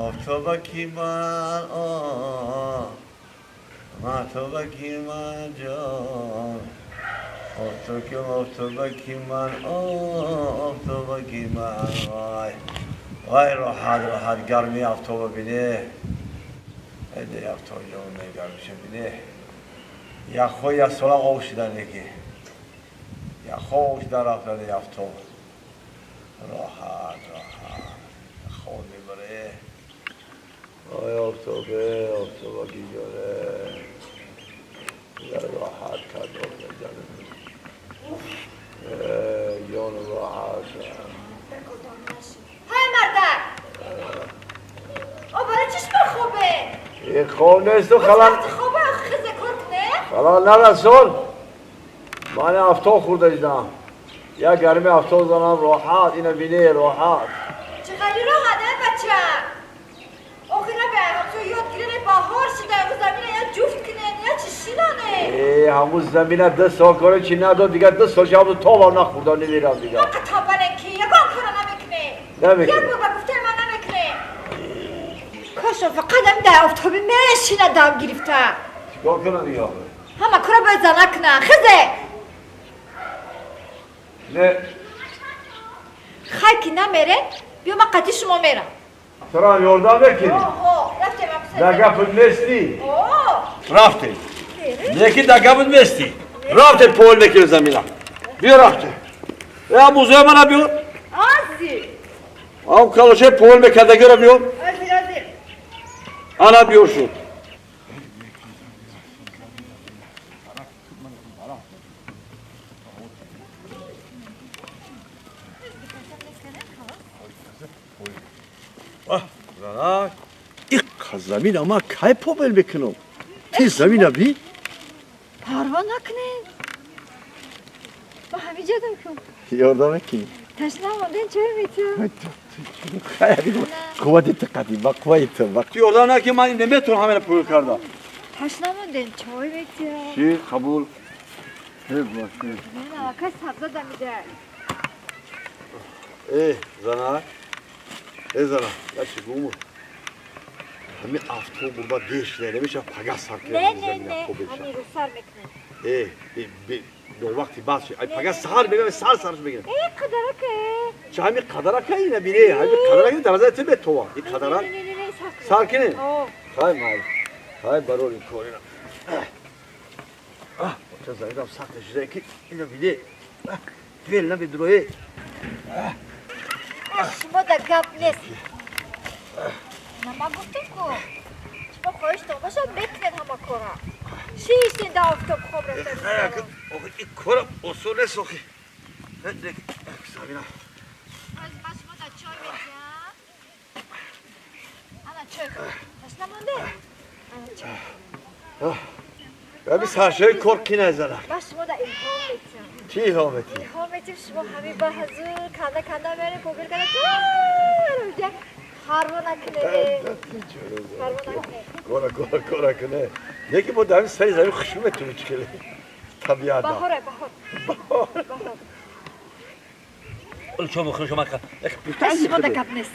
Офтоба ки ман, махтоба ки ман ҷон, офтоба ки ман, офтоба ки ман. Вай вай, роҳат, роҳат, гармии офтоба бине. Эде офтоб ҷон, гармиша бине. Яхҳо як сола об шудан, неки яхҳо об шудан рафтани офтоб. Роҳат, роҳат, хоб мебаре. Ой офтобе, офтоба ки ҷоне, роҳат кард ҷоне, ҷон, роҳат. Ҳай мардак! О, барои чӣ шумо хобе? Хоб несту халал. Хобе, хиза кор куне? Халал нарасон. Ман афтоб хӯрда дидам. Як гарми афтоб занам, роҳат, ина бине, роҳат. Чӣ хеле роҳат, э бача? Охира ба ҳамсо ёд гиране, баҳор шуда, замина я ҷуфт кунен, я чӣ шиноне? Э, ҳамун замина 2 сол коре чи надод, дигар 2 сол шабу тобам нахӯрда намерам дигар. Мақа табален ки ягон кора намекуне. Намекуне. Як бор ба гуфтаи ман намекуне. Кошо фақат ҳамин дар офтобӣ мешина дам гирифта. Чикор кунам дигар охир? Ҳама кора бояд зана кунан. Хизе! Не. Хай ки намере, биё ман қатъи шумо мерам. Тура ёрдам мекунӣ? Оҳо, рафтем. Дар гапат нестӣ? О! Рафтем. Неки дар гапат нестӣ. Рафтем, пол мекунем замина. Биё, рафтем. Я музея мана биёр. Ази! Ам калоше пол мекардагиро биёр. Ази, ази. Ана биёр шуд. Замина ма кай побел мекунам? Ти замина би? Парво накунед. Ба ҳамин ҷадам кун. Ёрдам мекунӣ? Ташна монден, чой метиҳам. Қуввати ту қадим, ба қувваи ту. Ту ёрдам накунӣ, ман наметавонам ҳамина пул карда. Ташна монден, чой метиҳам. Чӣ қабул? Намакай сабза дамида. Э, зана. Э, зана, я чӣ гуму? Ҳамин афтоб бурба дер шуда, намеша пага сар. Не, не, не, ҳамин рӯз сар мекунем. Э, до вақти баъд ши. Ай пага саҳар мегам, сар сарш мегирам. Э, қадарака, э. Чӣ ҳамин қадарака, ина бине, ҳамин қадарака дар назари ту метова. Ин қадарак? Не, не, не, сар кунем. Сар кунем? О. Хай май. Хай барори корина. А, ча заминам сахт шуда ки ина бине. Вел намедурое. Шумо да гап нест. На ман гуфтем ку. Шумо хоҳиштон бошад, мекунед ҳама кора. Шиштен да офтоб хоб рафта. Охи, ин кора осон нест охи. Замина. Аз ман шумо да чой метиҳам. Ана чой. Ташна монде? Ана чой. Ҳами саршави кор кина, зана. Ба шумо да илҳом метиҳам. Чӣ илҳом метиҳӣ? Илҳом метиҳам, шумо ҳамин ба ҳазур канда канда мерем, побел канда то парво накунед. Парво накунед. Кора, кора, кора куне. Неки бо дар сари замин хушбу метуни, чӣ хеле табиат. Баҳоре, баҳор. Баҳор. Чо бихӯр, шумо шумо да гап нест.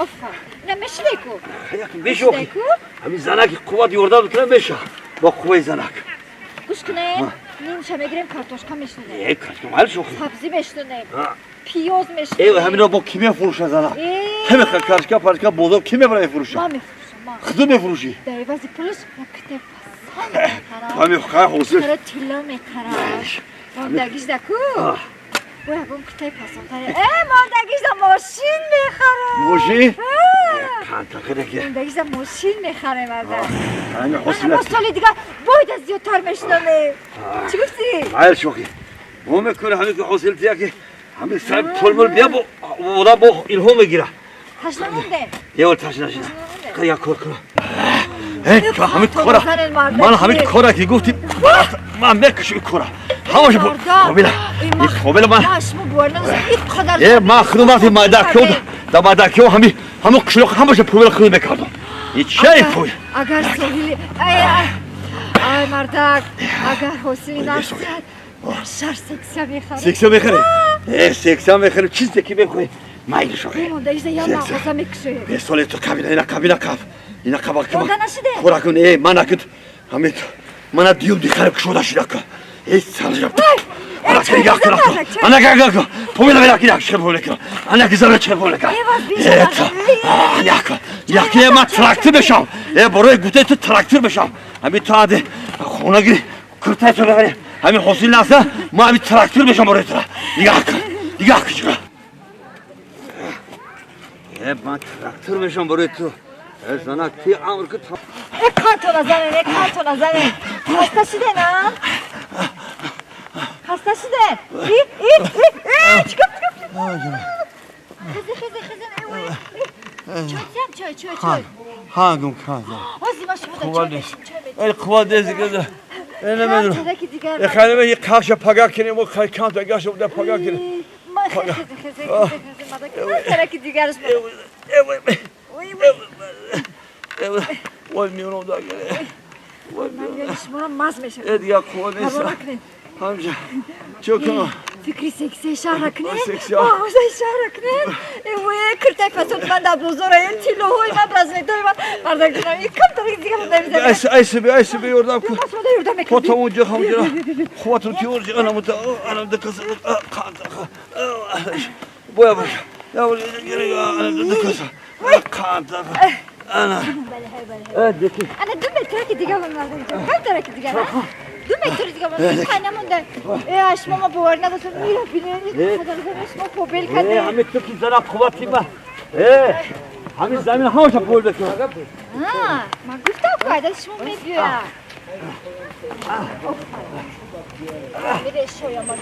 Офа. На мешине ку. Мешо. Ҳамин занаки қувват ёрдам мекунад, меша. Бо қувваи занак. Гӯш кунед. Нимша мегирем, картошка мешинем. Э, картошка майли шохи. Сабзӣ мешинем. Пиёз мешинем. Э, ҳамино бо ки мефурӯша, зана? Ҳаме картошка, парчка бозор ки мебара мефурӯша? Ман мефурӯшам, ман. Худу мефурӯшӣ? Дар ивази пулаш як ките фасон мехарам. Ҳами хай ҳосил. Кара тилло мехарам. Мондагиш да ку? Бо ягон китаи пасонтаре. Э, мондагиш да мошин мехарам. Мошин? Кантақидаки. Мондагиш да мошин мехарем ада. Ҳами ҳосил. Мо соли дигар бойда зиёдтар мешинонем. Чӣ гуфтӣ? Майли шохи. Мо мекунем ҳами ки ҳосил тия ки ҳами сар пул бия, бо одам бо илҳом мегира. Ташна мондем. Ё, ташна шуда. Як кор кунам. Э, ҳамин кора. Ман ҳамин кора ки гуфтӣ, ман мекушам ин кора. Ҳамаша побила. Ин побила ман. Шумо бовар надошт ин қадар. Э, ман худам вақти майдакё дар майдакё ҳами ҳамон қишлоқ ҳамаша побила худ мекардам. Ин чай пой. Агар соҳили ай ай мардак, агар ҳосили нафсият дар шаҳр сексия мехарем. Сексия мехарем? Э, сексия мехарем, чизе ки мехоҳӣ. Майлиш охе. Бимонда иза я мағоза мекушоед. Бесоле ту кабина ина кабина каф. Ина каба кима. Монда нашиде? Хӯракун э ман акит. Ҳамит. Мана диюм дихариб кушода шидака. Э салжаб. Ана ки як кунак. Ана ка ка. Помила бела ки як шер помила. Ана ки зара чер помила. Э як. Як ма трактор бешам. Э борои гуте ту трактор бешам. Ҳамит ту аде хонаги куртай ту бабари. Ҳамин ҳосил наста ма ҳамин трактор бешам борои тура. Нигоҳ кун. Нигоҳ кун чура. Э ман трактор бешам борои ту. Э занак ти амр ки Э картона занен, э картона занен. Хаста шуден, а? Хаста шуден. И, и, и, э, чикап, чикап, чикап. Хизи, хизи, хизи, э, ой. Чой тиям, чой, чой, чой. Ҳангум кан. Ҳозир ма шумо да чой мечим, чой мечим. Эл қувват нест гыза. Э намедонам. Тараки дигар. Э хайма и каша пага кинем, о хай кан та гаша да пага кинем. Ма хизи, хизи, хизи, хизи, ма да тараки дигарш. Э Ой, ой. Э ой миёнам да гире. Ой Ман шуморо маз мешавам. Э дигар қувват нест. Парво накунед. Ҳамҷа. Чӣ кунам? Фикри секси шаҳра кунед. Секси. Мағозаи шаҳра кунед. Э вой, киртаи фасод ман дар бозора, э тиллоҳои ман, браслетҳои ман. Мардак ҷонам, ин кам тараки дигар намезанад. Айс айс би айс би ёрдам кун. Ман шумо ёрдам мекунам. Потом унҷа ҳамҷа. Қувватум тиёр ҷа анам та анам да кас қанд. Боя бош. Я бош анам да кас. Қанд. Ана. Э деки. Ана ду метраки дигар ман мардак ҷон. Кам тараки дигар? Ду метр дигар ман хай намонда. Э шумо ма бовар надоштам. Мира бинед. Шумо побел Э кардед. ҳамин ту ки зана қуввати ма. Э ҳамин замин ҳамаша пул бекун. А, ман гуфтам ку айда шумо мебиёяд. Мире шоя ман.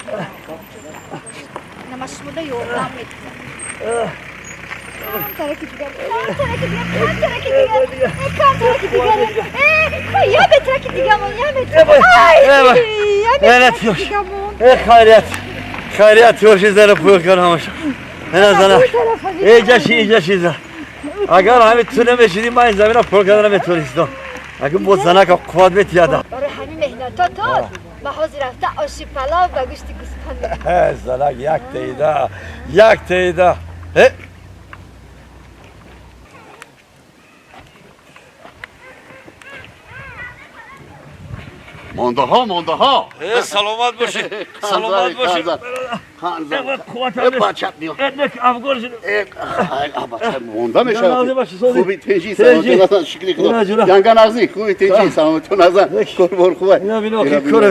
Нама шумо да ёрдам мекунам. Кам тараки дигар, кам тараки дигар, кам тараки дигар, э кам тараки дигар, э я метраки дигар мон, я метраки. Ай, я метраки дигар мон. Э хайрият. Хайрият ёши зана пул кун ҳамаша. Ина зана. Э ҷаши ҷаши за. Агар ҳамин ту намешидӣ ман ин замина пур карда наметонистам. Агар бо занака қувват метиядам. Барои ҳамин меҳнатотон ма ҳозир рафта оши палав ба гӯшти гӯспанд мекунам. Э занак як теида, як теида. Э Мондаҳо, мондаҳо. Э саломат бошӣ. Саломат бошӣ. Э бача биё. Э нек афгор шуд. Э бача монда мешавад. Хуби тинҷӣ, саломату назан, шукри худо. Янга нағзӣ, хуби тинҷӣ, саломату назан. Корбор хуб. Ина бино ки кор.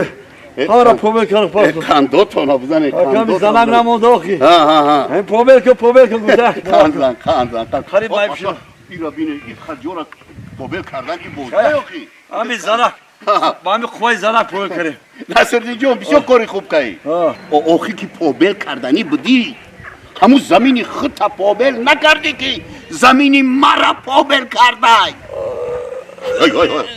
Ҳара побел кар пас. Кандотона бизане, кандо. Занак намонда охи. Ҳа ҳа ҳа. Ҳам побел ку, побел ку гуфта. Канзан, канзан. Қариб майб шуд. Ира бине, ин хаҷора побел кардан ки боза охи. Ҳамин занак. Ба ҳамин қувваи занак побел кардем. Насриддин ҷон, бисёр кори хуб кардӣ. Охи ки побел карданӣ будӣ, ҳамун замини худта побел накардӣ ки замини мара побел кардай. Ой ой ой.